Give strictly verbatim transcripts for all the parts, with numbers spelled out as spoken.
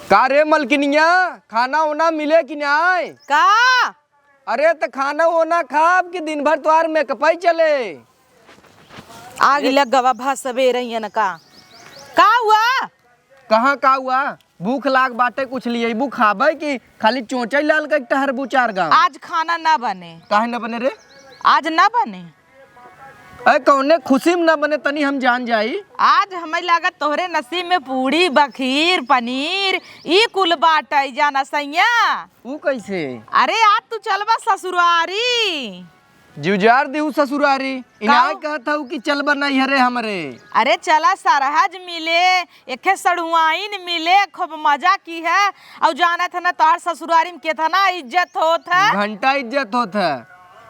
का रे मलकिनिया, खाना ओना मिले कि नाय? का? अरे त खाना ओना खाब कि दिन भर तोहार मेकअपई चले? आग लग गवा भा सबेरे ही न का? का हुआ? कहाँ का हुआ? भूख लाग बाटे, कुछ लियबू खाबे कि खाली चोंचई लाल के टहरबू चार गाँव? आज खाना ना बने। काहे ना बने रे? आज ना बने। अरे कौने खुशी में ना बने, तनी हम जान जाई। आज हमें लागत तोहरे नसीब में पूड़ी, बखीर, पनीर, ई कुल बाटै जाना सैया। ऊ कैसे? अरे आज तू चलबा ससुरारी। जुजार दिहू ससुरारी। इनाय का? कहत हऊ कि चलबा नैहरे हमरे। अरे चला सरहज मिले, एखे सड़ुआइन मिले, खूब मजा किहे। अउ जानत है ना तोहार ससुरारी में केतना इज्जत होत है। घंटा इज्जत होत है।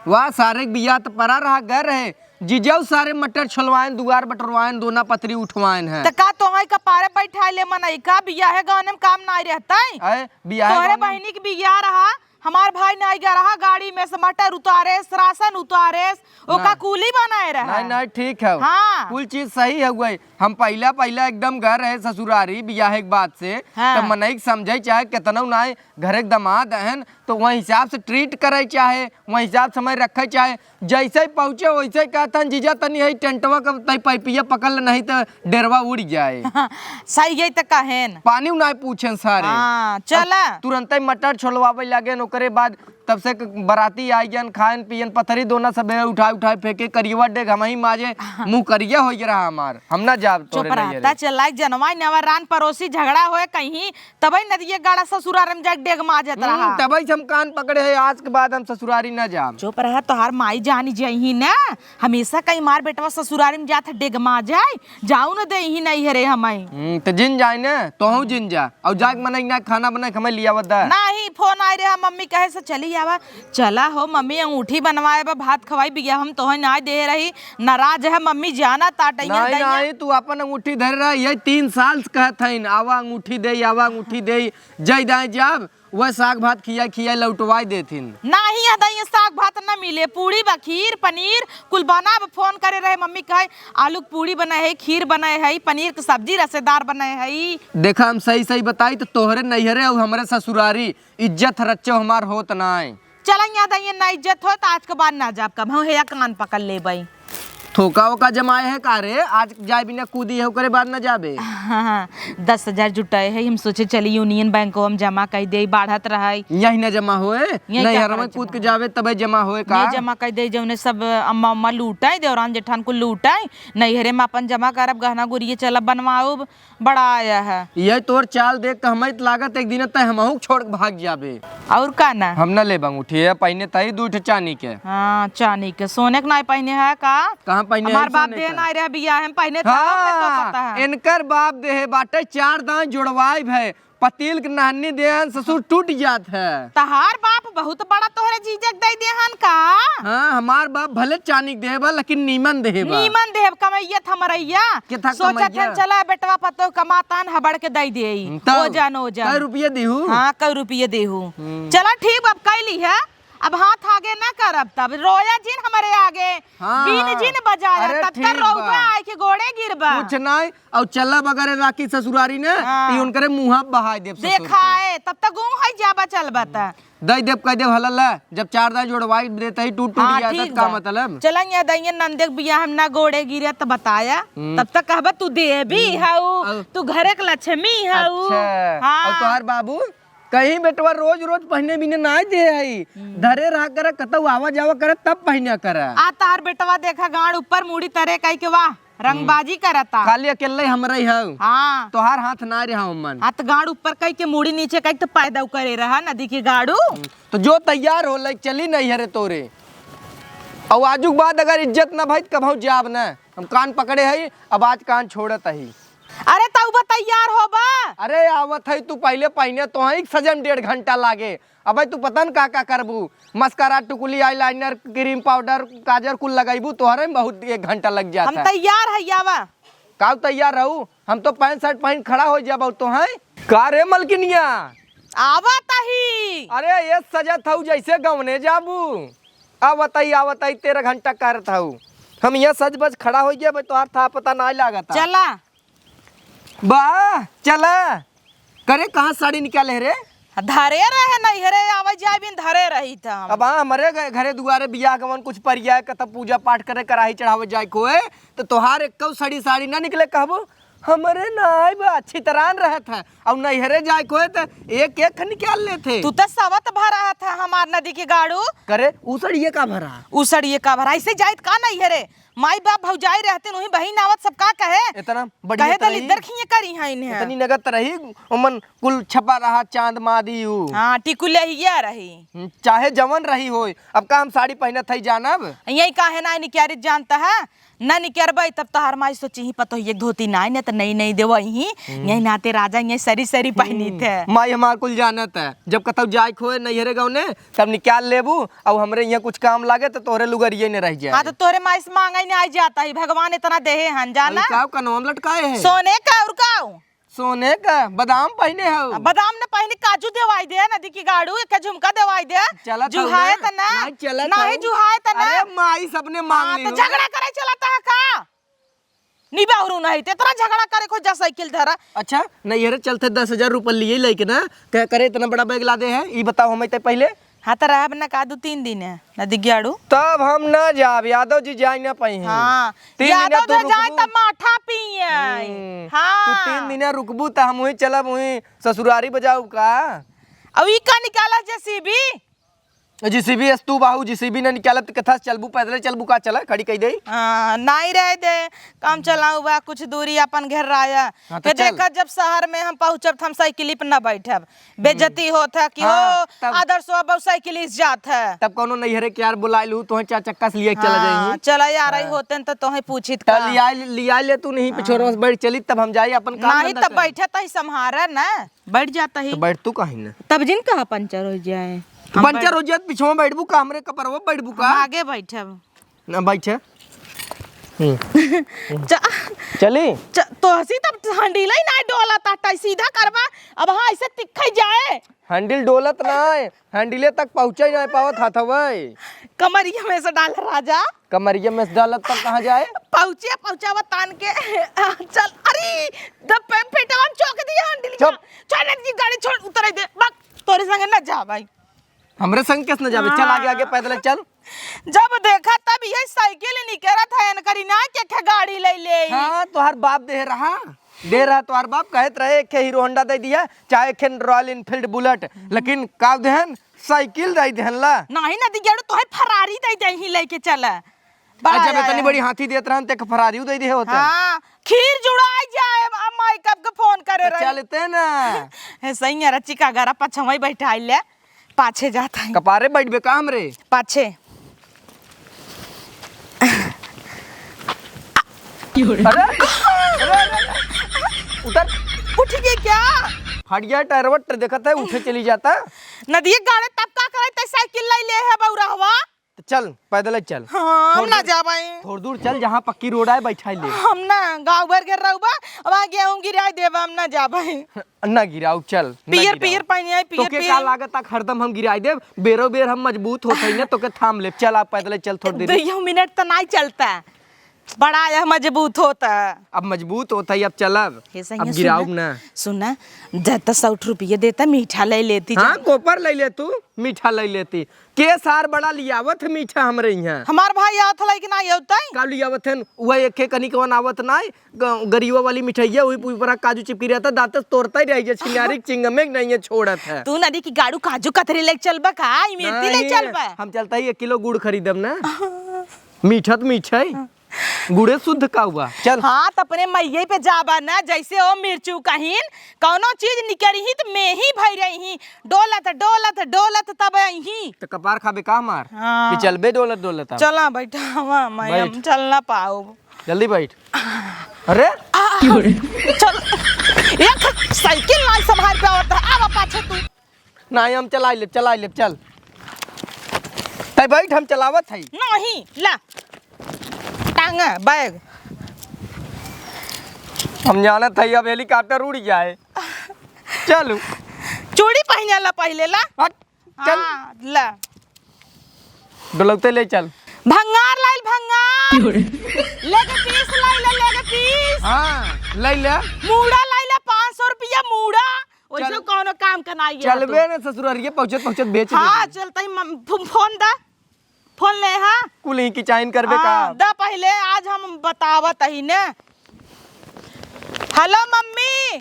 वाह, सारे के बियाह त परा रहा, घर है। जिजऊ सारे मटर छोलवाएन, दुआर बटरवाएन, दोना पतरी उठवाएन है। त का तोहई कपारे बैठाए ले मनई का? बियाहे गवने में काम नाई रहतई। अरे, बियाहे तोहरे गवने में बहिनी के बियाह रहा, हमार भाई नाई गा रहा, गाड़ी में से मटर उतारेस, राशन उतारेस, ओका ना। कूली बनाए रहा। नहीं, नहीं, ठीक है। हाँ। कुल चीज सही है, वही हम पहिला, पहिला एकदम घर रहे ससुरारी बियाहे के बाद से, हाँ। तब मनई के समझे चाहे केतनऊ नाई घरे के दमाद अहन, तो वह हिसाब से treat करे चाहे, वह हिसाब से हमें रखे चाहे। जैसे ही पहुँचे, वैसे ही कहतन, "जीजा, तनी हई टेंटवा के तई पाइपिया पकड़ ले, नहीं तो डेरवा उड़ जाए।" सही है, तो कहेन। पानी उ नाई पूछेन सारे। हाँ, चला। अब तुरंते मटर छोलवावे लागेन, ओकरे बाद तब से क-, बराती आई गन, खाएन पियन, पथरी दोना सबेरे उठाए उठाए फेंके, करियवा डेग हमही माजे, मुँह करिया हो गया रहा हमार। हम ना जाब तोरे चुप रहा, नैहरे। ता चलाइक जनवाई नवा रान पड़ोसी झगड़ा होए कहीं, तबई नदिये गाड़ा ससुरार में जाके डेग माजत हम्म, रहा। तबई से हम कान पकड़े है, आज के बाद हम ससुरारी ना जाब। चुप रहा, तोहार माई जानी जइही ना, हमेशा कहीं मार बेटवा ससुरारी में जात है डेग माजे, जाऊ न देइही नैहरे हमई। हम्म, त जिन जाए ना, तोहू जिन जा, और जाके मनई ना खाना बनाए के हमें लियावत दा। नाही, फोन आए रहा मम्मी कहे से चली आवा। चला हो मम्मी, अंगूठी बनवाए बा, भात खवाई बिया, हम तोहे ना दे रही, नाराज है मम्मी, जाना ताटैया नहीं, दैया। नहीं, तू अपन अंगूठी धरे रह, यही तीन साल से कहत हईन, "आवा अंगूठी दे, आवा अंगूठी दे।" जय दाएं जाब, वह साग भात खिया खिया लौटवाई देथिन। नाही है दैया, साग भात न मिले, पूड़ी बा, खीर, पनीर, कुल बनाब। फोन करे रहे मम्मी, कहे, "आलू के पूड़ी बने है, खीर बने है, पनीर के सब्जी रसेदार बने है।" देखा, हम सही सही बताई तो तोहरे नैहरे और हमरे ससुरारी इज्जत रच्चो हमार होत नाय। चला यहाँ दैया ना इज्जत होत, आज के बाद ना जाब कबहूँ, हेया कान पकड़ लेबई। थोका ओका जमाए है का रे? आज जाए बिना कूदी है, ओकरे बाद ना जाबे। हाँ, हाँ, दस हजार जुटाए है, हम सोचे चली यूनियन बैंको में जमा कर दे, बाढ़त रहे। यही ना जमा होए, यही नहीं का हर में करत कूद के जमा? जाबे तबे जमा होए का? ये जमा कर दे, जौने सब अम्मा उम्मा लूटाए, देवरान जेठान को लूटाए, नैहरे में अपन जमा करब, गहना गुरिये चलब बनवाउब। बड़ा आया है। यही तोर चाल देख के हमें त लागत एक दिन तय हमहू छोड़ के भाग जाबे। और का ना? हम ना लेब अंगूठी, ये पहिने तही दू ठे चानी के। हाँ, चानी के। सोने के नाई पहिने है का? कहाँ पहिने हमार है बाप सोने देह के? नाई रहे बियाह में पहिने था, हाँ, हमने तो पता है। इनकर बाप देहे बाटे चार दांत जोड़वाई भय, पतील के नानी देहन ससुर टूट जात है। तहार बाप बहुत बड़ा तोहरे जीजक दे देहन का? हाँ, हमार बाप भले चानी के देहे बा, लेकिन नीमन देहे बा। नीमन देहे बा, कमैया थमरैया। केथा सोचत कमैया? हन, चला बेटवा पतोह कमातान, हबड़ के दे देई। हम्म, तब ओ जान, ओ जान। कै रुपये देहू? हाँ, कै रुपये देहू? हम्म। चला ठीक बा, अब कैली है, अब हाथ आगे ना करब, तब रोया जिन हमरे आगे, हाँ, बीन हाँ। जिन बजाया, अरे तब तक ठीक रउआ बा। आए के गोड़े गिरबा। कुछ नहीं, और चला बगैर राखी ससुरारी ने, हाँ। ई उनकरे मुँहा बहाई देब ससुर के। देखाए, तब तक गुम है जाबा चलबा त। दई देब, कह देब, हला ला, जब चार दाई जोड़वाई देते ही टूट, टूट हाँ, गया, ठीक तब का बा। मतलब? चला यहाँ दइया नंदे के बियाह हम ना गोड़े गिरे त बताया, हम्म। तब तक कहबा तू देवी हम्म। हऊ, और तू घरे के लक्ष्मी हऊ। अच्छा, हाँ। और तोहार बाबू? कहीं बेटवा रोज रोज पहिने बिने ना दे हई, हम्म। धरे रहा करे, कतऊ आवा जावा करे तब पहिने करे। आ तोहार बेटवा देखा गांड ऊपर मुड़ी तरे कह के वाह। रंगबाजी करता। खाली अकेले हमरे हऊ। हाँ। तोहार हाथ ना रहा मन। हाथ गाड़ ऊपर कई के मुड़ी नीचे कई के तो पैदा करे रहा नदी के गाड़ू। हम्म, तो जो तैयार हो लई चली नैहरे तोरे। और आजू के बाद अगर इज्जत ना भई त कबहू जाब ना। हम कान पकड़े हई, अब आज कान छोड़त हई। अरे तउबा तैयार होबा। अरे आवत हई, तू पहले पहिने तो हई, सजम डेढ़ घंटा लागे। अबे तू पता न का का करबू, मस्कारा, टुकुली, eyeliner, cream powder, काजर कुल लगैबू, तोहरे में बहुत एक घंटा लग जात हम है। तैयार है, आवा। काउ तैयार रहू? हम तो पैंट शर्ट पहिन खड़ा हो जाबू तो हैं। का रे मलकिनिया? आवा तही। अरे ये सजत हऊ जैसे गवने जाबू। आवत हई, आवत हई, तेरह घंटा करत हऊ। हम यहाँ सज बज खड़ा हो गया, भाई तोहार था पता ना लागत। चला। बा, चला। करे, कहाँ साड़ी निकाले रे? धरे रहे नैहरे, आवे जाए बिन धरे रही था हम। अब हाँ, हमरे घ-, घरे दुआरे बियाह गवन कुछ परिया, कतब पूजा पाठ करे, कराही चढ़ावे जाए कोई, तो तोहार एक साड़ी, साड़ी ना निकले, कहबो हमरे ना आइब, अच्छी तरह रहत है। और नैहरे जाए कोई तो एक एक निकाल लेते। तू तो सवत भरा था हमार नदी के गाड़ू। करे, उ सड़िए का भरा? उ सड़िए का भरा? ऐसे जाइत का नैहरे? माई बाप भौजाई रहते, वही बहिन आवत, सब का कहे? इतना बढ़िया कहे तो तरह ही लिद्दर खिए करी है इन्हें। इतनी नगद तरह ही उमन कुल छपा रहा, चांद मादी ऊ। हाँ, टिकुले ही ये रही। हम्म, चाहे जवन रही होय, अब का हम साड़ी पहनत हई जानब? यही काहे ना निक्यारित जानता है, ना निक्यारबई तब तोहार माई सोची ही पतोहिए के धोती नाई ने तो नई नई देवई ही, हम्म। यही नाते राजा यही सरी सरी पहनी हम्म, थे। माई हमार कुल जानत है, जब कतौ जाए खोए नैहरे गौने, तब निकाल लेबू, और हमरे यहाँ कुछ काम लागे तो तोहरे लुगरिये ने रह जाए। हाँ, तो तोहरे माई से मांगा ही नहीं आई जाता ही, भगवान इतना देहे हन, जाना। अरे काऊ कनवा में लटकाए है? सोने का और काऊ? सोने का बादाम पहने हो? आ, बादाम न पहने, काजू देवाई दे, नदी की गाड़ू, एक झुमका देवाई दे। चलत हूँ जुहाए ना। त ना। नहीं, चलत नहीं हूँ। जुहाए त ना। अरे माई, सबने मांग हाँ, ली तो हूँ। झगड़ा करे चलत है का? नी बाहरू नहीं, ते इतना झगड़ा करे को जा साइकिल धरा। अच्छा, नैहरे चलते दस हजार रुपये लिए लेके ना, क्या करे इतना बड़ा बैग ला दे है? ई बताओ हमें ते पहले। हाँ, तो रहब ना का दू तीन दिन है, नदी गाड़ू। तब हम ना जाब, यादव जी जाए ना पाई हैं। हाँ, तीन दिन यादव तू जी जाए रुकबू। तब माठा पिए। हम्म, हाँ। तू तीन दिन रुकबू, त हम वहीं चलब, वहीं ससुरारी बजाऊ का? अब ई का निकाला जेसीबी? जेसीबी अस तू बाहू, जेसीबी ना निकालब, त कथा से चलबू, पैदल चलबू का, चला, खड़ी कह दे। हाँ, नहीं रह दे, काम चलाऊ बा, कुछ दूरी अपन घर राया। हाँ, तो ये चल। देखा, जब शहर में हम पहुँचब, त हम साइकिल पर ना बैठब। बेइज्जती होत है कि हाँ, हो, तब आदर्श बाबू साइकिल से जात है। तब कौनो नैहरे के यार बुलाए लू, तोहे चार चक्का से लिए के चला हाँ, जाई। चला यार, आई हाँ। होते न तो तोहे पूछित त का। लिया, लिया ले तू नहीं, हाँ। पिछोरवा से बैठ चली, तब हम जाई अपन काम नहीं, धंधा तब करी। बैठे तही संभारे न, बैठ जाता ही। तो बैठ तू काहे न? तब जिन कहा पंचर हो जाए। तो हम पंचर बैठ हो जाए, तो पिछवा बैठबू का, हमरे कपरवा बैठबू का? हम आगे बैठब। ना बैठे। हम्म। च-, चली? च-, तोहसी तब handle ही ना डोलत आटा, सीधा करबा, अब हाँ ऐसे तिखे जाए। Handle डोलत ना है, handle तक पहुँचे ना पावत हाथवे। कमरिया में से डाल राजा। कमरिया में से डालत तब कहाँ जाए? पहुँचे, पहुँचावा तान के। चल, अरे, द पे-, पेटवा में चौक दिया handle चुप। का। चल, इनकी गाड़ी छोड़, उतरे दे। बक, तोरे संगे ना जा भाई। हमरे संग कैसे न जाबे? चल आगे, आगे हाँ। पैदल चल। जब देखा तब ये साइकिल निकरत है, इनकरी ना के खे गाड़ी ले ले। हाँ, तोहार बाप दे रहा, दे रहा तोहार बाप, कहत रहे एक खे Hero Honda दे दिया, चाहे एक खे Royal Enfield Bullet, लेकिन का देहन? साइकिल दे देहन ला। नहीं ना दिगेड़ू, तोहे Ferrari दे दे ही लेके चला। बड़ा अच्छा, आया इतनी है। बड़ी हाथी देत रहन, ते Ferrari दे दे होते। हाँ, खीर जुड़ाई जाए, अम्मा कब के फोन करे तो रही। चलते ना। हे सही है, रचिका गरा पछवाई बैठाई ले। पाछे जात है। कपारे बैठबे का हमरे? पाछे। अरे, अरे, अरे, अरे, उतर। उठ गए क्या? फट गया टायर, वट देखत है, उठे चली जाता। नदिये गाड़े तब का करे, ते साइकिल लाई ले है बौरहवा। तो चल, पैदल ही चल। हाँ, हम थोड़ ना दूर, जाबाई। थोड़ दूर चल, जहाँ पक्की रोड आए, बैठाई ले। हम ना, गाँव भर के रहबा, अब आ गेहूँ गिराई देबा, हम ना जाबाई। ना गिराऊ, चल, ना पियर, गिराऊ। पियर पानी आई, पियर, तोके पियर। का लागत है, हरदम हम गिराई देब, बेरो बेर हम मजबूत होत हई ना, तोके थाम लेब। चल, आप पैदल चल, थोड़ी देर। दुइयो मिनट त नाई चलता, बड़ा यह मजबूत होता। अब मजबूत होता ही, अब चलब, हे सैया, अब गिराऊ सुना, ना। सुना, जब तो सौ रुपये देता, मीठा ले लेती हाँ, जा। कोपर ले ले तू, मीठा ले लेती। के सार बड़ा लियावत है मीठा हमरे यहाँ। हमार भाई आवत हलाई कि ना आवत है? का लियावत है? वह एक कनी कवन आवत ना, ग-, गरीबा वाली मिठाइया, वही ऊपर काजू चिपकी रहता, दांत से तोड़ता ही रह जा, छिनारी चिंगमे नहीं है छोड़त है। तू नदी की गाड़ू काजू कतरी ले चलबा का? ई मिर्ची ले नहीं, चलबा? हम चलता ही एक किलो गुड़ खरीदब ना। मीठा तो मीठा है। हाँ। गुड़े शुद्ध का हुआ। चल। हाँ, त अपने मइये पे जाबा ना, जैसे ओ मिर्चू कहीन, कौनो चीज निकरी ही त में ही भई रही ही, डोलत, डोलत, डोलत तब आई ही। त कपार खाबे का हमार? हाँ। कि चलबे डोलत, डोलत अब? चला बैठा, हवा, मैं बैठ। हम चल ना पाऊब। जल्दी बैठ। अरे? आ, चल। एक साइकिल ना संभाल पावत है, आवा पाछे तू। नहीं, हम चलाई लेब, चलाई लेब, चल। तै बैठ, हम चलावत हई। नहीं, ला। टांगा, बैग। हम जानत हई, अब हेलीकॉप्टर उड़ जाए। चलू। चूड़ी पहिने ला पहिले, ला। हट, चल। हाँ, ला। डोलौते ले चल। भंगार लाइल, भंगार। लेके पीस लाइल, लेके पीस। हाँ, ले ले। मूड़ा लाइल, पाँच सौ रुपया मूड़ा। वैसे चल। कौनो काम का नाई है चलबे तू। न ससुररिये पहुँचत पहुँचत बेच हाँ, देबे। चलता ही मम-, फो-, फोन दा। फोन ले, हाँ। कुल ही की चाइन करबे का? हाँ, दा पहिले, आज हम बतावत ही ने। हेलो मम्मी,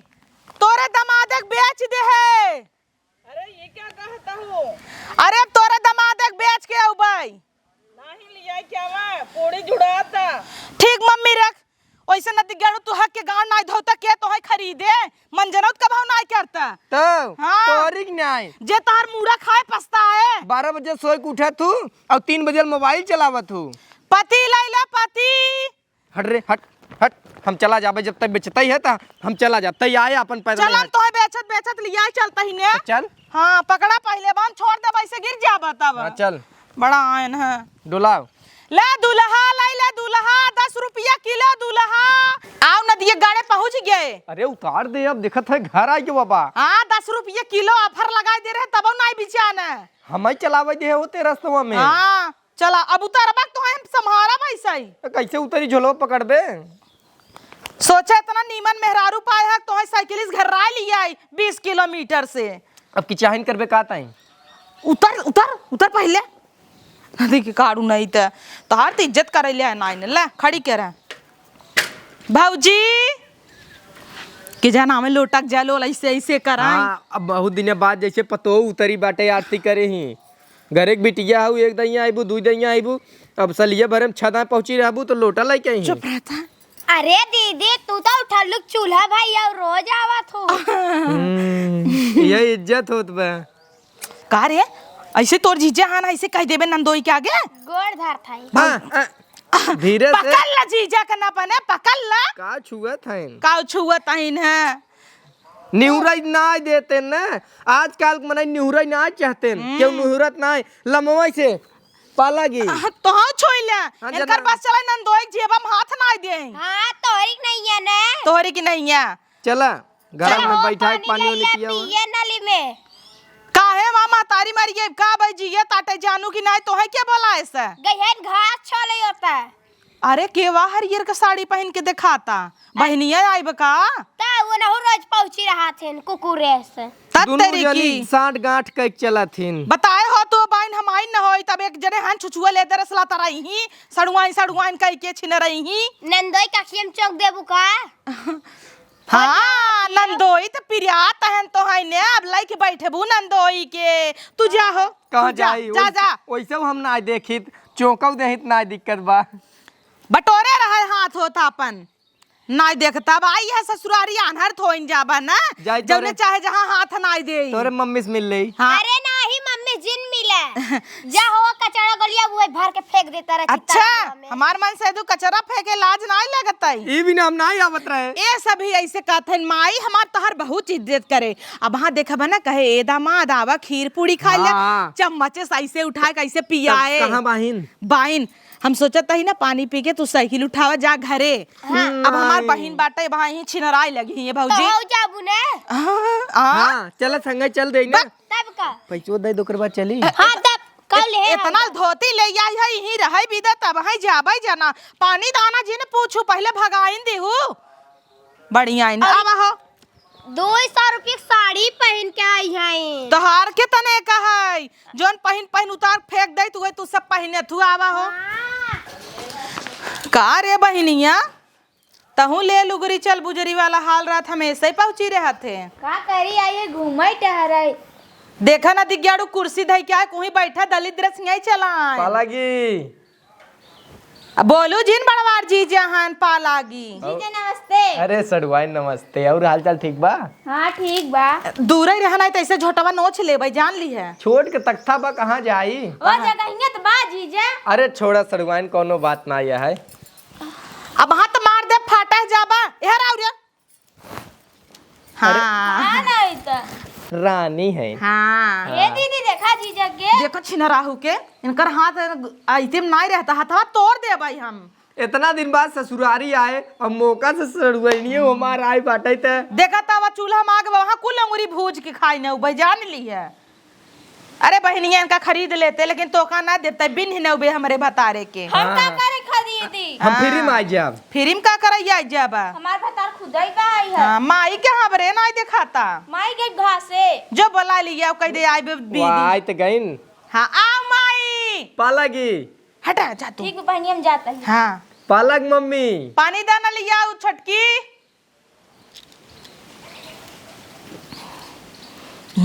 तोरे दमादक बेच दे है। अरे, ये क्या कहता हो? अरे, अब तोरे दमादक बेच के अउबई। नाही लिया क्या वा? पूरी जुड़ाता। ठीक मम्मी रख। ओइसे न दिगेड़ू तू हक के गाँव नाई धोता के तोहई खरीदे। मन जनौत कबहू नाई करता। तो हाँ। तोरी की नाई। जे तोहर मूड़ा खाए पछताए। बारह बजे सोए के उठत हू अउर तीन बजे मोबाइल चलावत हू। पति लैला पति। हट रे, हट, हट। हम चला जाबे, जब तक बेचतई है, त हम चला जाब। तई आए अपन पैदल चल, हम हट। तोहे बेचत, बेचत लिया चलता ही ने। तो चल। हाँ, पकड़ा पहिले, बांध छोड़ दे, वैसे गिर जाबा तब। हाँ, चल। बड़ा आयन है। डोलाओ। ले दुल्हा, लाई ले दुल्हा, दस रुपया किलो दुल्हा। आओ नदिया गाड़े पहुँच गए। अरे उतार दे, अब देखत है घर आइ के बाबा। हाँ, दस रुपया किलो offer लगाइ दे रहे, तबो नाई बिचान है। हमई चलावे दे होते रस्तवा में। हाँ। चला, अब उतरबा तो हम सम्हारब ऐसे ही। तो कैसे उतरी, झोलवा पकड़बे? सोचे इतना नीमन मेहरारू पाए है, तोहे साइकिल से घर्राए लियाई बीस किलोमीटर से। अब की चाहिन करबे का ताई? उतर, उतर, उतर पहिले। नदी के काड़ू नहीं त, तोहार त इज्जत करे ले है नाई ने, ले, खड़ी करे। भौजी, के जाना हमें लोटक जा लोल ऐसे, ऐसे कराई। हाँ, अब बहुत दिन बाद जैसे पतोह उतरी बाटे आरती करे ही। घरे के बिटिया हऊ, एक दइया आइबू, दुई दइया आइबू, अब सलिया भरे में छह दाएं पहुँची रहबू तो लोटा लइके आई। चुप रहता। अरे दीदी, तू तो उठल्लू चूल्हा भाई अउर रोज आवत हो। हम्म, यह इज्जत होत बा। का रे, ऐसे तोर जीजा हन, ऐसे कह देबे नंदोई के आगे? गोड़ धरत हई। हाँ, हाँ, धीरे से। पकड़ ला जीजा के ना बने, पकड़ ला। का छुअत हईन? का छुअत हईन है? निहुरा ना देते ना, आजकल के मनई निहुरा ना चाहते, हम्म। केहू निहुरत ना, लमवा से पाला गी। आह, तो हाँ छोई ले, हाँ, इनकर जना। बस चला नंदोई जेबा में हाथ ना दे। हाँ, तोहरी की नहीं है ने। तोहरी की नहीं है। चला, घर चल में हो, बैठा है, पानी पानी ले वानी ले, पिया हुआ। पिए नली में। काहे माँ महतारी मर गई, का भाई जिए ताटे जानू कि नाई, तोहे के बोला ऐसे? गई है घास छोले होता है। अरे, केवा हरियर क साड़ी पहिन के देखाता? बहिनिया आइब का? त वो नहु रोज पहुँची रहत हन कुकुरे से। तब दुनू तेरी जनी की। साँठ गाँठ कइके चलत हिन। बताए हो तो बाइन हम आइन न होई, तब एक जने हन छुछुआ ले दरस लाता रही ही, सड़ुआइन, सड़ुआइन कइके छिन रही ही। नंदोई कखियम चौक देबू का? हाँ, नंदोई त पिरियात हन तो है ने, अब लइके बैठबू नंदोई के। तू जा हो, कहाँ तू जा, जाई? जा, वैसे, जा। वैसे हम ना देखित, चौंकव देहित ना दिक्कत बा। बटोरे रहे हाथ होत आपन। नाई देखता बा, आई है ससुरारी आन्हर थोइन जाबा ना। जाई जौने तोरे, चाहे जहाँ हाथ नाई देई। तोरे मम्मी से मिल लेई। हाँ। अरे नाही मम्मी जिन मिले। जा हो कचरा गलिया वो भर के फेंक देता रहे चित्ता अच्छा, में। हमार मन से तू कचरा फेंके लाज नाई लगता है। ई बिना हम नाई आवत रहे। ए सभी ऐसे कहत हन, माई हमार तोहर बहुत इज्जत करे। अब हाँ देखबा ना कहे, "ए दामाद आवा खीर पूड़ी खा ले।" हाँ। चम्मच से ऐसे उठाए कैसे तब पियाए। कहाँ बाहिन? बाइन। हम सोचत ही ना, पानी पी के तू साइकिल उठावा, जा घरे। हाँ। अब हमार नहीं। बहिन बाटे, वहाँ ही छिनराई लगी है, भौजी। तो हो जाबू ने। हाँ, हाँ। हाँ, चल संगे चल देई ना। बक- तब का? पैसो दे दो, ओकर बाद चली। हाँ, तब कल ले इतना आवा। धोती ले आई है, यहीं रहे बिदा, तब है जाबे जना। पानी दाना जिन पूछू, पहले भगाइन दिहू। बढ़िया है ना। और आवा हो। दो सौ रुपये की साड़ी पहन के आई है। तोहार के तने का है? जौन पहिन पहिन उतार फेंक दे, तू, तू सब पहिने, तू आवा हो। हाँ। का रे बहिनिया, तहूँ ले लुगरी चल बुजरी वाला हाल रहत, हमेशा ही पहुँची रहत है। का करी, आई घूमे टहरे। देखा ना दिग्याड़ू कुर्सी धई के आए, कोई बैठा दलिद्र सिंह चला आए। पालागी। अब बोलू जिन बड़वार जीजा हन पालागी। जीजा नमस्ते। अरे सड़ुआइन नमस्ते, और हाल चाल ठीक बा? हाँ ठीक बा। दूर ही रहना है तो ऐसे झोटवा नोच लेबै, जान ली है। छोट के तख्ता बा, कहाँ जाई? ओ जगहिया तो बा जीजा। अरे छोड़ा सड़ुआइन, कौनो बात ना यह है। अब हाथ मार दे, फाटा जाबा। एहर आउ रे। अरे। हाँ। हाँ, नहीं तो। रानी है। हाँ। ये दीदी देखा जीजा के। देखो छिनराहू के, इनकर हाथ आइते में नहीं रहता, हथवा तोड़ देबै हम। इतना दिन बाद ससुरारी आए, अब मौका से सड़ुआइनिए हमार आई बाटे त। देखा त अब चूल्हा में आग बा, वहाँ कुल अंगुरी भूज के खाई न उबे, जान ली है। अरे बहिनिया, इनका खरीद लेते, लेकिन तोका ना देते, बिन ही न उबे हमरे भतारे के। हम का हाँ। करे खरीद? दीदी। हम हाँ। फ्री में आ जाब। फ्री में का करैया आ जाबा? हमार भतार खुदै बा आई है। हाँ, माई के हमरे नाई देखाता। माई गई घासे। जो बोला लिया, कह दे आई बे दीदी। वाह, आई त गईन। हाँ, आओ माई। पालागी। हटा जा तू। ठीक बा बहनी, हम जाता ही। हाँ। पालक मम्मी। पानी दाना लिया, उ छोटकी।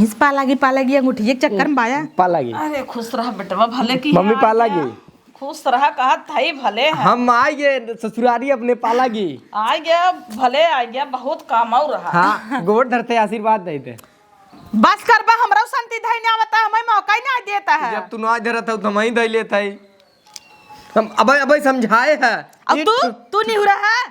इस पालागी, पालागी अंगूठी एक चक्कर में बाया। पालागी। अरे खुश रहा बेटवा, भले की मम्मी आ पालागी। गया। खुश रहा, कहत हई भले है। हम आ गए ससुरारी अपने पालागी। आ गया, भले आ गया, बहुत काम और रहा। हाँ, गोड़ धरते आशीर्वाद देते। बस करबा, हमरो संती धई ना आवता, हमें मौका ही ना देता है। जब तू ना धरत हो तो हम ही धई लेता है। हम अबे, अबे समझाए है। अब ई तू, तू निहुरा है।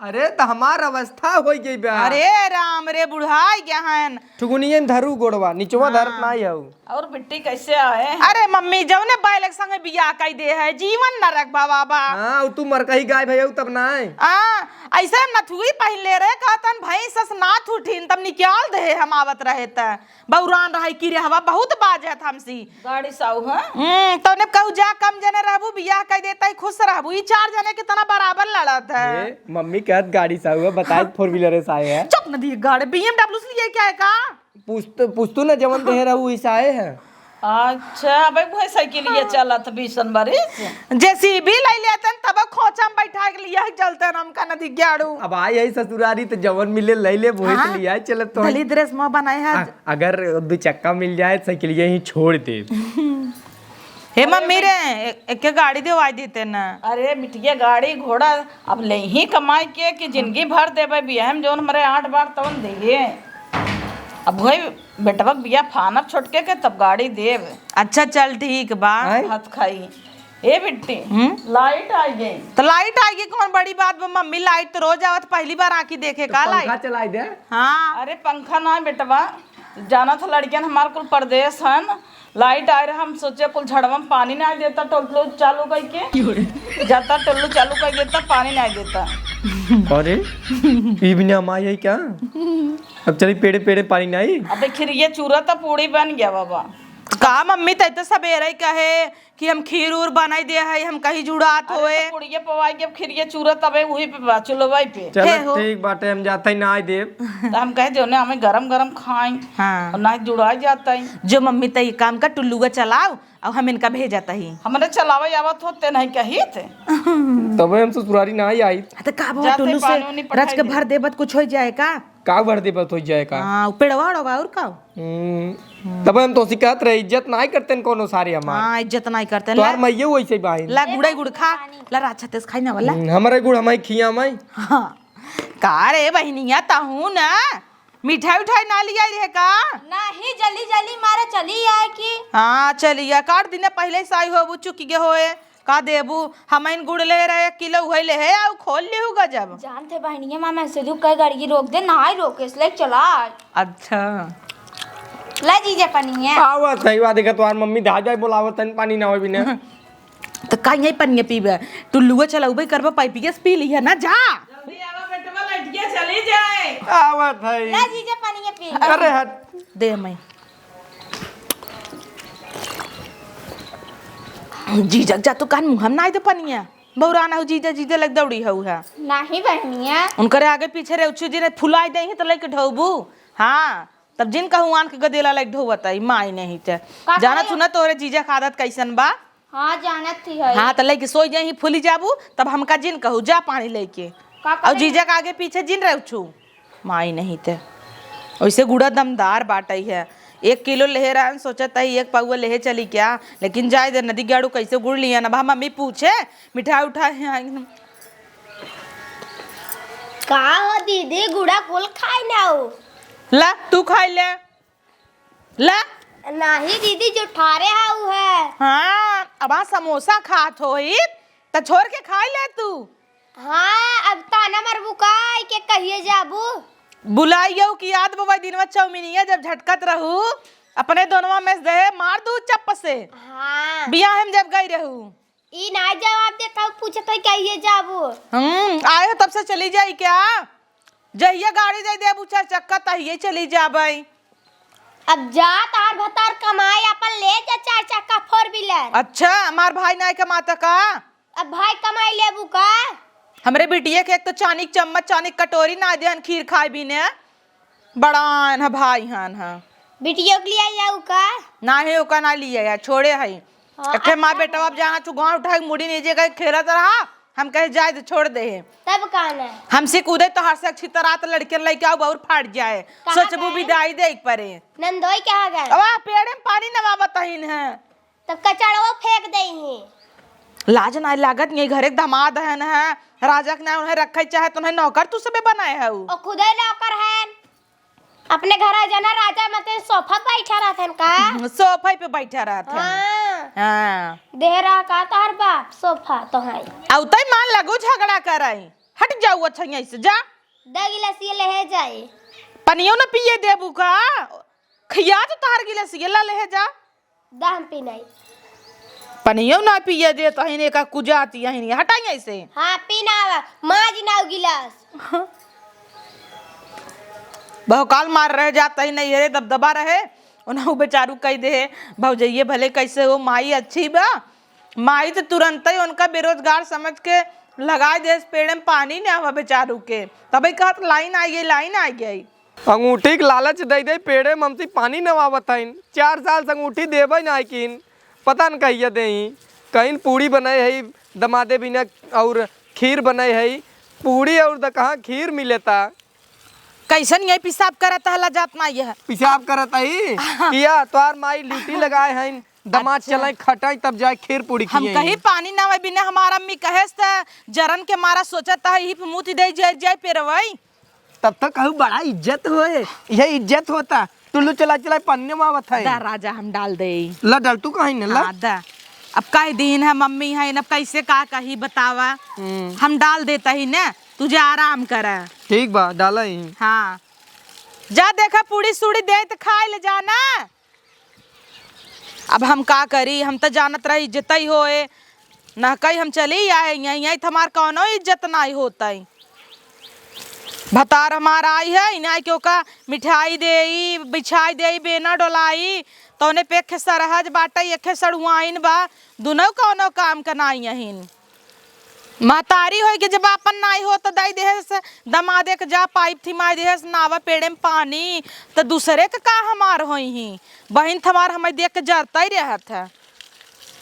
अरे, त हमार अवस्था होइ गई बा। अरे राम रे, बुढ़ाई गया हन। ठुगुनियन धरू गोड़वा, निचवा धरत हाँ। नाई हऊ। और बिट्टी कैसे आए हैं? अरे मम्मी, जौने बैल के संगे बियाह कई दे है, जीवन नरक बा बाबा। हाँ, उ तू मरकही गाय भैया तब नाई। हाँ, ऐसे हम नथुई पहिन ले रहे, कहतन भैंस अस नाथ उठिन, तब निकाल दे हम आवत रहे त। बौरान रहै कि रे हवा बहुत बाजत हमसी। गाड़ी साउ है? हम्म, तौने कहू जा कम जने रहबू, बियाह कई देता ही खुश रहबू। ई चार जने के तना बराबर लड़त है। ए, मम्मी कहत गाड़ी साउ है, बताए four wheeler से आए हैं। चुप न दी गाड़े, B M W से लिए क्या है का? पुस्त-, पुस्तू न जवन दे रहू, इस आए हैं। अच्छा, अबे वह साइकिल ये चलत बीसन बरिस। JCB ले लेतन, तब खोचा में बैठा के लिया ही चलतन हमका न दिग्याड़ू। अब आई है ससुरारी त जवन मिले ले ले, वही हाँ। से लिया चलत तो। दलित dress में बनाए हैं। आ, अगर दो चक्का मिल जाए, साइकिलिया ही छोड़ दे। हे मम्मी रे, ए-, एक गाड़ी देवाई देते ना। अरे बिटिया, गाड़ी घोड़ा अब ले ही कमाई के कि जिंदगी भर देबे। बियाह में जौन हमरे आठ बार तवन देहे। अब वही बेटवा के बियाह फानब छोटके के, तब गाड़ी देब। अच्छा चल ठीक बा। आय? हाथ खाई। ए बिट्टी, हम्म? लाइट आ गई। तो लाइट आ गई, कौन बड़ी बात बा मम्मी? लाइट तो रोज आवत, पहली बार आकी देखे तो का पंखा लाइट? चलाई दे। हाँ। अरे पंखा ना बेटवा, जानत ह लड़कियन हमार कुल परदेस हन, लाइट आए रहा, हम सोचे कुल झड़वा में पानी ना देता, टोल्लू चालू कई के। जाता टोल्लू चालू कई देता, पानी ना देता। अरे, ई बिना माई है क्या? अब चली पेड़े पेड़े पानी नाई। अबे खीर ये चूरा त पूड़ी बन गया बाबा। का मम्मी, तै तो सबेरे ही कहे कि हम खीर उर बनाई दे है, हम कहीं जुड़ात अरे होए। तो पुड़िया पवाई के अब खीर ये चूरा तबे वही पे बा, चुलवाई पे। चलो हे हो। ठीक बाटे, हम जाते ही नाई देब। तो हम कहे जो ने हमें गरम गरम खाई हाँ। और ना जुड़ा जाता ही। जो मम्मी, तै ये काम का टुल्लुआ चलाओ, अब हम इनका भेजत ही। हमरे चलावे आवत होते नहीं कहित। तबे हम ससुरारी ना आई। हाँ, तो का बाबा जाते टुल्लू से पानी उनी पठाई रच के दे। भर देबत कुछ हो जाए का? का भर देबत हो जाए का? हाँ, उ पेड़वा ओड़वा और का? हम्म, तबे हम तो शिकायत रहे, इज्जत नाई करते न कोनो सारे हमार। हाँ, इज्जत नाई करते न। तोहार ला, मैये वैसे बाहिन। ला गुड़े गुड़ खा, ला राछा तेस खाई ना वाला। हम्म, हमरे गुड़ हमाई खिया माई। हाँ, का रे बहिनिया, तहू ना मिठाई उठाई ना लिया रहे का? नहीं, जल्दी जल्दी मारे चली आए की। हाँ, चलिया, काट दिने पहले से आई होबू, चुकी गे होए। का देबू? हमइन गुड़ ले रहे एक किलो, उहे ले है, आउ खोल लिहू गजब। जानते बहनिया, मामा से दू कई गाड़ी रोक दे, ना ही रोके, इसलिए चला आए। अच्छा। ले जीजे पनिया। आवत है, वा देखा तोहार मम्मी धाय जाए बोलावत तन पानी ना होई बिना। तो का यही पनिया पीबे? टुल्लुआ चलाउबे करबे, पाइपिया से पी लिया ना, जा। जल्दी आवा बेटवा, लटिया चली जाए। आवत है। ले जीजे पनिया पी। अरे हट। दे मैं। जीजक जा तो कान मुँह में ना दे पनिया। बौरा ना हो जीजा, जीजा लग दौड़ी हऊ है। नहीं बहनिया। उनकरे आगे पीछे रे उच्चू जी ने फुलाई दे ही तो लेके ढोबू। हाँ। तब जिन कहूँ आन के गदेला लाइक ढोवत आई, माई नहीं ते। का जाना करे? सुना तोहरे जीजा के आदत कैसन बा? हाँ, जानत ही है। हाँ, तो लइके सोई जाई, फूली जाबू, तब हमका जिन कहू, जा पानी लइके। का और करे? जीजा के आगे पीछे जिन रह छू, माई नहीं ते। वैसे गुड़ा दमदार बाटई है, एक किलो लेहे रहन, सोचत ही एक पौवा लेहे चली क्या, लेकिन जाए दे, नदी गाड़ू कैसे गुड़ लिया ना, अब हम मम्मी पूछे, मिठाई उठाई, हाँ, एकदम। का हो दीदी, गुड़ा कुल खाई ना हो? ला, तू खाई ले। ला। नाही दीदी, जो ठारे हा उ है। हाँ, अब आ समोसा खात होई, त छोड़ के खाई ले तू। हाँ, अब ताना मरबू का, आई के कहिए जाबू? बुलाइयो कि याद बा वही दिनवा चौमिनिया जब झटकत रहू, अपने दोनवा में से दे मार दू चप्प से। हाँ। बियाह में जब गई रहू। ई ना जवाब देत हऊ, पूछत हई कहिए जाबू? हम्म, आए हो तब से चली जाई क्या? जहिया गाड़ी दे देबू चार चक्का, तहिए चली जाबई। अब जा, तार भतार कमाए, अपन ले जा चार चक्का four wheeler। अच्छा, हमार भाई नाय कमाता का? अब भाई कमाई लेबू का? हमरे बिटिया के एक तो चानी के चम्मच, चानी के कटोरी ना देहन खीर खाए बिने। बड़ा आन ह भाई हन ह। बिटिया के लिए आऊ का? ना है, ओका ना लिए है, छोड़े है। हाँ, एक ठे माँ अच्छा बेटा है। अब जाना चुगवा उठा के मुड़ी नीचे कहीं खेलत रहा, हम कहे जाए तो छोड़ दे है। तब का ना? हमसे कूदे तो हर से अच्छी तरह तो लड़के लइके आऊ और फाट जाए। कहाँ सोचबू गए? विदाई दे एक परे। नंदोई कहाँ गए? अब आ पेड़े में पानी नवावत हइन है। तब कचड़वा फेंक देइहीं। लाज नाहीं लागत, ये घरे के दामाद हन है, राजा के नाहीं उन्हें रखे चाहे तो उन्हें नौकर तू सबे बनाए है उ। ओ खुदे नौकर हन। अपने घर आ जाना राजा मते सोफा पे बैठा रहते हैं का? सोफा पे बैठा रहते हैं। हाँ। हाँ। दे रहा का तोहर बाप सोफा तो है। आउ तई मान लगो झगड़ा कराई। हट जाऊ अच्छा यहीं से जा। दे गिलास ये ले जाए। पनियो न पिए देबू का? खिया तो तोहर गिलास ये ला ले जा। दा हम पीनाई। पनियो ना पिए देत हइन, एका कुजात हइन, हटाई ऐसे। हाँ, पीना, माज नाउ गिलास। बहुकाल मार रहे जात हइन, नहीं रे, दबदबा रहे, उन्हें बेचारू कह दे, भौजइये भले कैसे हो, माई अच्छी बा, माई तो तुरंत ही उनका बेरोजगार समझ के लगाए देस पेड़े में पानी ना हुआ बेचारू के, तबे कहत लाइन आ गई, लाइन आ गई। अंगूठी के लालच दे दे, पेड़े में हमसे पानी नवावत हइन। चार साल से अंगूठी देबे ना किन, पता न कहिया देही। कहीं पूड़ी बनाए है दमादे बिना और खीर बनाए है। पूड़ी और द कहाँ खीर मिलेता। कैसन ये पेशाब करत हला जात ना यह? पेशाब करत ही? किया तोहार माई ड्यूटी लगाए हइन, दमाद अच्छा। चलाए खटाई तब जाए खीर पूड़ी हम खियाई। कहीं पानी ना आवे बिना हमारा अम्मी कहेस त जरन के मारा सोचत है, हिप मुत दे जाए, जाए पेरवई। तब तो कहू बड़ा इज्जत होए, यह इज्जत होता। टुल्लू चला चला पन्ने में आवत है। दा राजा हम डाल दे। ला डाल तू कहीं न ला। हाँ, दा। अब कह दीन है मम्मी है, अब कैसे का कही बतावा। हम्म। हम डाल देता ही ना, तुझे आराम करा। ठीक बा, डाला ही। हाँ। जा देखा पूड़ी सूड़ी दे त खाए ले जाना। अब हम का करी, हम त जानत रही इज्जत ही होए, नहकई हम चली आए, यहीं, यहीं त हमार कौनो इज्जत नाई होतई। भतार हमार आई है, इन्हें के ओका मिठाई देई, बिछाई देई, बेना डोलाई, तौने पे एक खे सरहज बाटई, एक खे सड़ुआइन बा, दुनौ कौनो काम क नाई अहिन। महतारी होई के जब आपन नाई हो त दई देहेस, दमादे के जा पाइप थिमाई देहेस, नावा पेड़े में पानी, त दूसरे के का हमार होई ही? बहिन त हमार हमें देख के जरता ही रहत है।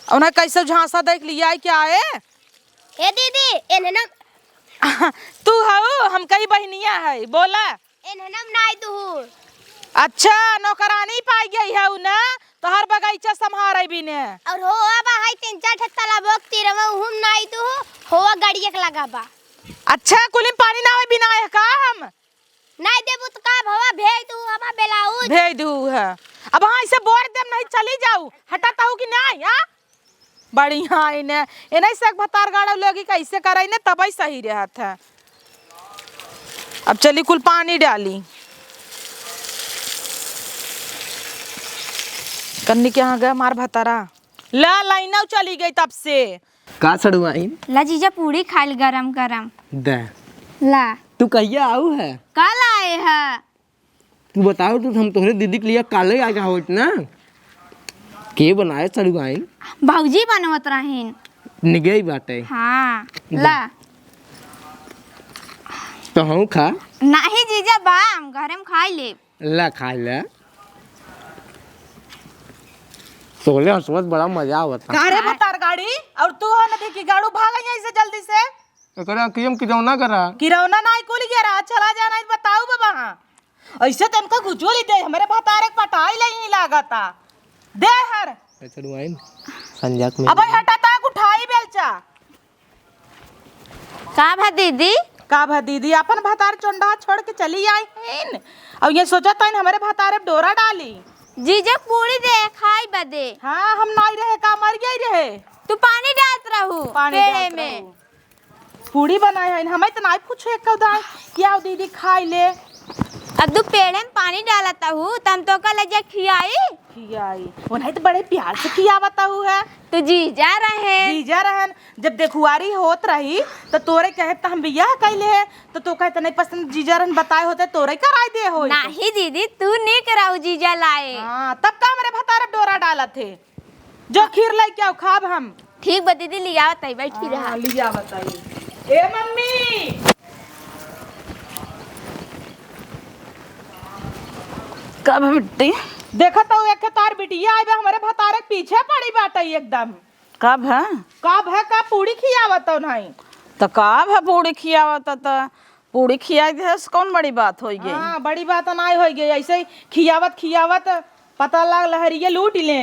उन्हें कैसे झांसा देख लिया है क्या है? ए दीदी, एन्हे ना तू हऊ, हम कही बहिनिया है, बोला। एन्हनम नाई दुहू। अच्छा, नौकरानी पाई गई है उ ना, तोहर बगीचा संभारे बिने। और हो अब है तीन चार ठे तालाबो के तीरवा, उहुम नाई दुहू, होवा गड़िया के लगा बा। अच्छा, कुलिम पानी ना आवे बिना है का हम? नाई देबू तो का भवा भेज दू, हमा ब्लाउज। भेज दू है। अब हाँ, इसे बोर देम नहीं, चली जाऊ। हटा ताऊ कि नहीं, हाँ? बढ़िया है ने, एने से एक भतार गाड़ा लोगी कैसे करे ने, तबई सही रहत है। अब चली कुल पानी डाली। कन्नी के यहाँ गए हमार भतारा। ला, लाइनौ चली गई तब से। का सड़ुआइन? ला जीजा, पूड़ी खाइल गरम गरम। दे। ला। तू कहिया आऊ है? कल आए है। तू बताओ, तू हम तोहरे दीदी के लिए काले आ जाओ इतना। के बनाए सड़ुआइन? भौजी बनवत रहीन। निगई बाटे। हाँ, ला। ला। तो हम खा। नाही जीजा, बा, हम घरे में खाई ले। ला, खाई ले। तोले हंसवत बड़ा मजा आवत है। का रे हाँ। भतार गाड़ी? और तू हो नदी की गाड़ू, भाग यहाँ से जल्दी से। एकरे अँखियम किरौना करा। किरौना नाई कुल गया रहा, चला जाना है, बताऊ बाबा हाँ। ऐसे तो इनका गुजोली दे, हमरे भतारे के पटाई ले ही लागता। दे हर। ए, चलू आइन। संजय के अब मेल। हटा ता उठाई बेलचा। का भा दीदी? का भा दीदी, अपन भतार चोंडा छोड़ के चली आई हैं। और ये सोचा था हमरे भतारे पे डोरा डाली। जीजा पूरी दे खाई बदे। हाँ, हम नाई रहे का, मर गई रहे। तू पानी डालत रहू पानी पेड़े डालत में। रहू। पूड़ी बनाए हइन, हमें तो नाई पूछे एक दाई, कि आओ दीदी खाई ले। अब तू पेड़े में पानी डालत हू, त हम तोका ले जा खियाई। खियाई, उन्हें तो बड़े प्यार से खियावत हू है। तू जीजा रहे। जीजा रहन, जब देखुआरी होत रही, त तोरे कहे त हम बियाह कैले है, त तोका इतने पसंद जीजा रहन बताए होते, तोरे कराई दे होई। नाही दीदी, तू नीक रहू जीजा लाए। हाँ, तब का हमरे भतार डोरा डालत है। जो खीर लेके आओ, खाब हम। ठीक बा दीदी, लियावत हई, बैठी रहा। हाँ, लियावत हई। ए मम्मी! का भा बिट्टी? देखत हऊ, एक तोहार बिटिया आई बा, हमरे भतारे के पीछे पड़ी बाटइ एकदम। का भा? का भा, का पूड़ी खियावत हऊ नाहीं? त का भा पूड़ी खियावत त? पूड़ी खियाई देहस, कौन बड़ी बात होइ गई? हाँ, बड़ी बात नाहीं होइ गई, ऐसे ही खियावत खियावत पता लाग लहरिये लूट ले।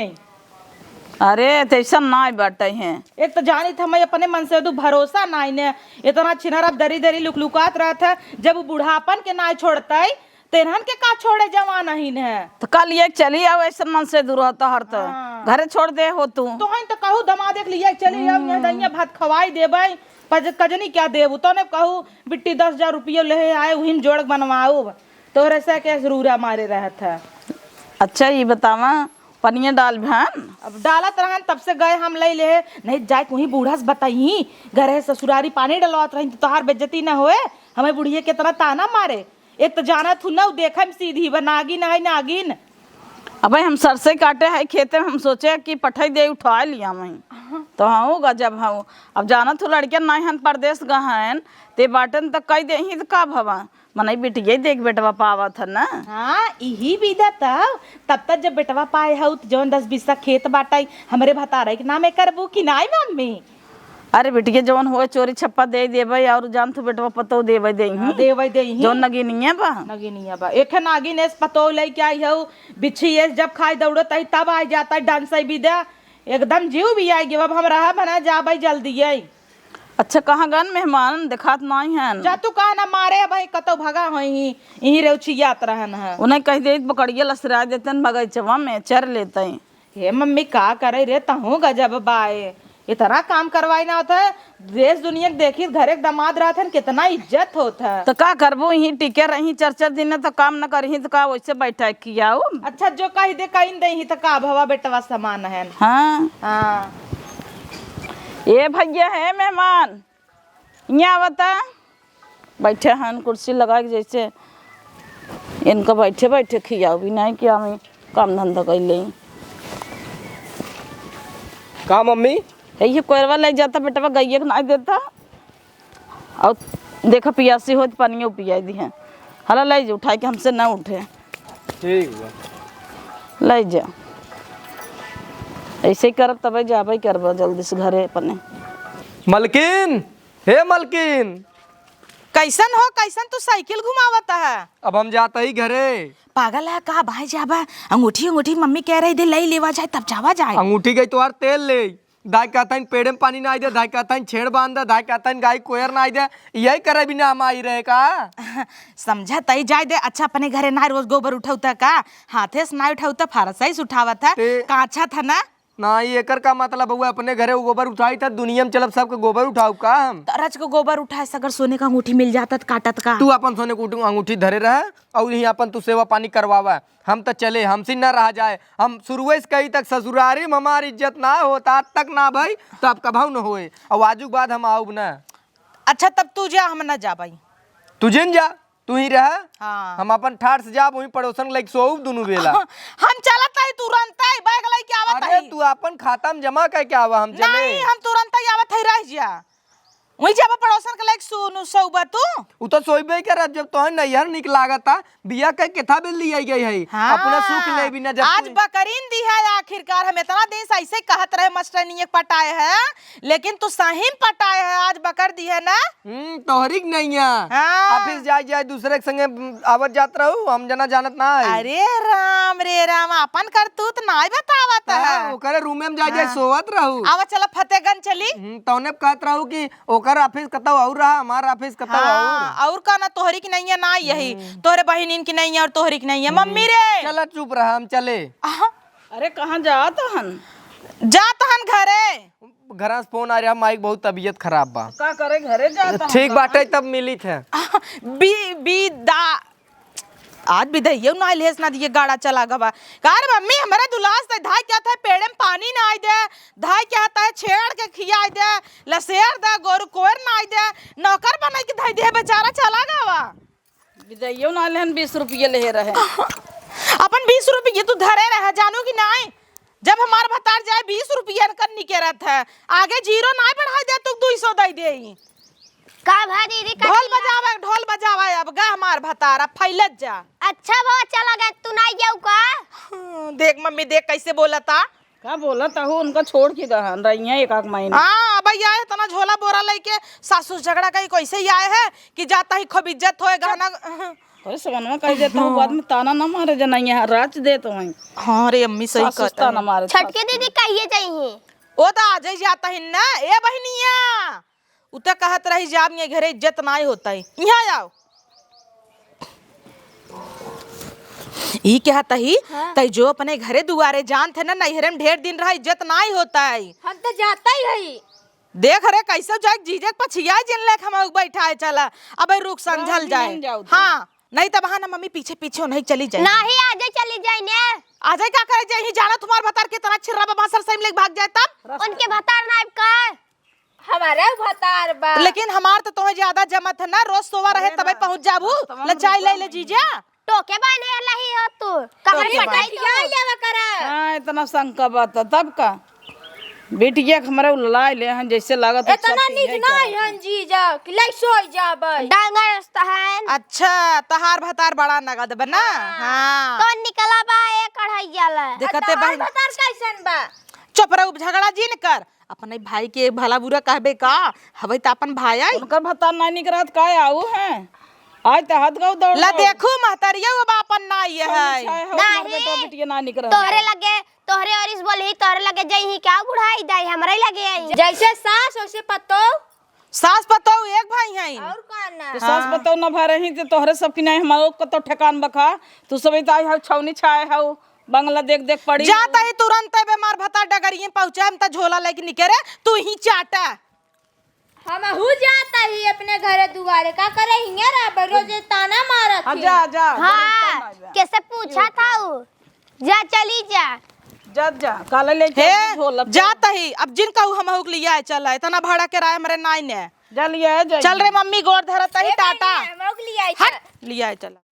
अरे, त ऐसा नाहीं बाटे हैं। एक त जानित हमें अपने मन से दू भरोसा नाहीं ने, इतना छिनर अब दरी दरी लुकलुकात रहत है, जब उ बुढ़ापन के नाहीं छोड़तई, त इन्हन के का छोड़े जवान अहिन है। त का लिए चली आओ, ऐसन मन से दूर रहता हर त हाँ। घरे छोड़ दे हो तू। तो हन त कहू दमाद एक लिए चली आओ, यहाँ हम्म। दहिया भात खवाई देबई, पज-, कजनी क्या देबू, तने कहू बिट्टी दस हजार रुपया ले आए, उहिन जोड़ बनवाऊ, तोहरे से के जरूरा मारे रहत है। अच्छा, ये बतावा, पनिया डाल भन? अब डालत रहन, तब से गए हम लई ले, नहीं जाए कोई बूढ़ा से बताई, घरे ससुरारी पानी डलवात रही, तो तोहार बेइज्जती न होए, हमें बुढ़िया कितना ताना मारे। एक तो जानत हूँ ना, उ देखे में सीधी बा, नागिन है नागिन। अबे हम सरसे काटे है खेते में, हम सोचे कि पठाई दे उठा लिया वहीं। तो हाँ, गजब हूँ। अब जानत हूँ लड़के नाहीं हन, परदेस गहन, ते बाटन त कई देही त का भवा? मनई बिटिये देख बेटवा पावत है ना। हाँ, इही विधा तब, तब तक जब बेटवा पाए हऊ त जौन दस बीसा खेत बाटई, हमरे भतारे के नामे करबू कि नाई मम्मी? अरे बिटिया, जवन होए चोरी छप्पा दे देबे, और जान तू बेटवा पतोह देबे देही। हाँ, देबे देही। जवन नगिनिया बा। नगिनिया बा। एक नागिन एस पतोह लेके आई हऊ, बिच्छी एस जब खाई दौड़त आई तब आ जाता है डांस आई भी दे। एकदम जीव भी आई गयो, अब हम रहा बना जाबे जल्दी आई। अच्छा, कहाँ गन मेहमान देखात नाई हन? जा तू कहा ना मारे भाई कतौ भगा होई ही, यहीं रेउछियात रहन है। उन्हें कह दे बकरिया लसरा देतन बगैचवा में चर लेते। हे मम्मी, का करे रे, तहूँ गजब बाए। इतना काम करवाई ना होत है, देश दुनिया के देखी, घरे के दामाद रहत हन, कितना इज्जत होत है। तो का करबो, यहीं टिके रही चार चार दिन, तो काम न करही, तो का वैसे बैठा कियाऊ? अच्छा, जो कही दे, कहीं दे ही, तो का भवा बेटवा समान है। हाँ। हाँ। ए भैया, है मेहमान, यहाँ आवता। बैठे हन कुर्सी लगा के, जैसे इनका बैठे बैठे खियाओ भी नहीं कि हम काम धंधा कर लें। का मम्मी? यही कोयरवा ले जाता बेटवा, गइये के नहीं देता। और देखा पियासी हो तो पानियो पियाई दी है। हला ले जा, उठाए के हमसे ना उठे। ठीक बा। ले जा। ऐसे ही करब तबे जाबे करबा जल्दी से घरे अपने। मलकिन, हे मलकिन। कैसन हो, कैसन तू साइकिल घुमावत है? अब हम जात ही घरे। पागल है का भाई, जाबा अंगूठी, अंगूठी मम्मी कह रही दे, लई लेवा जाए तब जावा जाए। अंगूठी गई तोहार तेल ले। दाई कहता पेड़े में पानी ना आई दे, दाई कहता छेड़ बांध दे, दाई कहता गाय कोयर ना आई दे, यही करे बिना हम आई रहे का? समझा तई जाए दे। अच्छा, अपने घरे ना रोज गोबर उठौता का? हाथे से ना उठौता, फारसा ही से उठावत है। ते काछा था ना। ना, ये एकर का मतलब हुआ? अपने घरे वो गोबर उठाई था, दुनिया में चलब सबके गोबर उठाऊ का हम? तरज के गोबर उठाए से अगर सोने का अंगूठी मिल जाता तो काटत का? तू अपन सोने के उठ-, अंगूठी धरे रहे और यहीं अपन तू सेवा पानी करवावा। हम तो चले, हमसे ना रहा जाए। हम शुरुए से कही तक ससुरारी में हमारी इज्जत ना होता, आज तक ना भाई, तो अब कभाऊ न होए। और आजू के बाद हम आऊब ना। अच्छा, तब तू जा, हम ना जाबाई। तू जिन जा। तू ही रह। हाँ। हम अपन ठाट से जाब, वहीं पड़ोसन के लइके सोउब दुनू बेला। हम चलत हई तुरंत ही, बैग लइके आवत अरे, हई। तू अपन खाता में जमा करके आवा, हम चले। नहीं, हम तुरंत ही आवत हई, रह जा। वहीं जाबा पड़ोसन के लइके सोनु सोउबा तू। उ तो सोइबे करत, जब तोहन नैहर निक लागता, बिया के केथा बेल लिया गई है। हाँ। अपना सुख ले बिना जब आज तू बकरीन दी है आखिरकार। हम इतना दिन से ऐसे कहत रहे मास्टरनिया के पटाए है, लेकिन तू सही में पटाए है, आज बकर दी है ना। हम्म, तोहरी के नैया। हाँ। ऑफिस जाए जाए दूसरे के संगे, हम्म, आवत जात रहू, हम जना जानत ना है। अरे राम रे राम, अपन करतूत नाय बतावत हाँ, है। ओकरे रूमे में जाए जाए हाँ। सोवत रहू। आवा चला फतेहगंज चली। हम्म, तौने कहत रहू कि ओकर ऑफिस कतौ और रहा, हमार ऑफिस कतौ हाँ, और। और का ना, तोहरी के नैया ना यही, हम्म। तोहरे बहिनीन के नैया और तोहरी के नैया। हम्म। मम्मी रे। चला चुप रहा, हम चले। आहा। अरे कहाँ जात हन? जात हन घरे। घरा से फोन आ रहा, माई के बहुत तबीयत खराब बा। का करे घरे जात हन? ठीक बाटे, तब मिलित है। बी, बी, दा, आज बिदइयो ना लेस ना दिए, गाड़ा चला गवा। का रे मम्मी, हमरा दुलास दे, धाई क्या था, पेड़े में पानी ना आई दे, धाई क्या था, छेड़ के खियाई दे, लसेर दे, गोरू कोर ना आई दे, नौकर बनाई के धाई दे, बेचारा चला गवा। बिदइयो ना लेहन, बीस रुपये ले रहे। अपन बीस रुपये तू धरे रहे, जानू कि नाई? जब हमार भतार जाए बीस रुपयन कर निकेरत है, आगे जीरो नाय बढ़ाई दे, तू दुई सौ दई देई। का भा दीदी, का ढोल किया? बजावे, ढोल बजावे, अब गा हमार भतार, अब फैलत जा। अच्छा बा, चला गए, तू नाय जाऊ का? हम्म, देख मम्मी, देख कैसे बोलता। का बोलत हो, उनका छोड़ के गहन रही है एक आध महीना। हाँ, अब यह इतना झोला बोरा लेके सासू झगड़ा कहीं कैसे ही आए है कि जाता ही खूब इज्जत होए, गहना। अरे सवनवा कह देता हूँ, बाद में ताना ना मारे, जना यहाँ राच देत वहीं। हाँ रे अम्मी, सही सास कहता उस्ता है। ना मारे, छोटके सास दीदी कहिए जाइए। ओ तो आज ही जाता ही ना, ए बहनिया। उ तो कहत रही, "जाब ये घरे इज्जत नाई होता है, यहाँ आओ।" ई कहत ही, हाँ। तै जो अपने घरे दुआरे जानत है ना, नैहरे में ढेर दिन रहा, इज्जत नाई होता है। हम तो जाता ही है। देख रे, कैसे जाए जीजे के पछिया जिन लेख हम बैठा है, चला। अब रुक समझल जाए। हाँ, नहीं तब हाँ ना मम्मी पीछे पीछे नहीं चली जाए। नहीं, आजे चली जाए ने। आजे का करे जाए, ही जाना तुम्हार भतार के तरह छिर्रा बा, सर सही में लेके भाग जाए तब। उनके भतार नाइब का? हमारे भतार बा। लेकिन हमार तो तोहे ज्यादा जमत है ना, रोज सोवा रहे अरे तबे ना, पहुँच जाबू। रास्ता में ले जाए ले, ले जीजा। टोके बाने लही हो तू। कहाँ टोके पटाई बाने। तू? हाँ, इतना शंका बात है, तब का? बिटिया के हमरा उललाए ले हन, जैसे लागत है इतना सब नीच चीज़ ना करत है। हन जीजा, कि लाई सोई जाबै। डांगर अस्तहन। अच्छा, तहार भतार बड़ा नगद बा ना? हाँ। हाँ। तो निकला बा एक अढ़ाई जाला। देखते आ तहार बहन। भतार कैसन बा? चुप रहो, झगड़ा जिन कर। अपने भाई के भला बुरा कहबे का? हवे त अपन भाई आई। उनकर भतार ना निकरत का आऊ है? आज त हाथ गाँव दौड़ ला दौड़। देखू महतरिया अब अपन ना ये है। छाए हो, हमार नहीं। बेटवा बिटिया ना निकरत। तोहरे लगे तोहरे और इस बोली, तोहरे लगे जइही का बुढ़ाई दाई, हमरे लगे आई। जैसे सास वैसे पतो। सास पतो एक भाई हैं। और का ना? तो सास हाँ। पतो ना भा रही तो तोहरे सब की नहीं, हमारो कतो ठेकान बखा। तू सब इताई हौ छौनी छाए हौ, बंगला देख देख पड़ी। जाता ही तुरंत है बेमार भता डगरिये पहुँचा, हम त झोला लेके निकरे, तू ही चाटा। हमहू जाता ही अपने घरे दुआरे, का करे हियाँ रहबे, रोजे ताना मारत ही। आजा, आजा, हाँ, घरे टाइम आ जा। कैसे पूछा था उ? जा, चली जा। जा, जा, काले ले हे, चल, झोला पे। जाता ही, अब जिन कहू हमहू के लिया चला, इतना भाड़ा किराया हमरे नाई ने। जा लिया है, जा। चल रे मम्मी, गोड़ धरत ही, ए टाटा। बहिनी, हमहू के लिया हट, चल। लिया चला।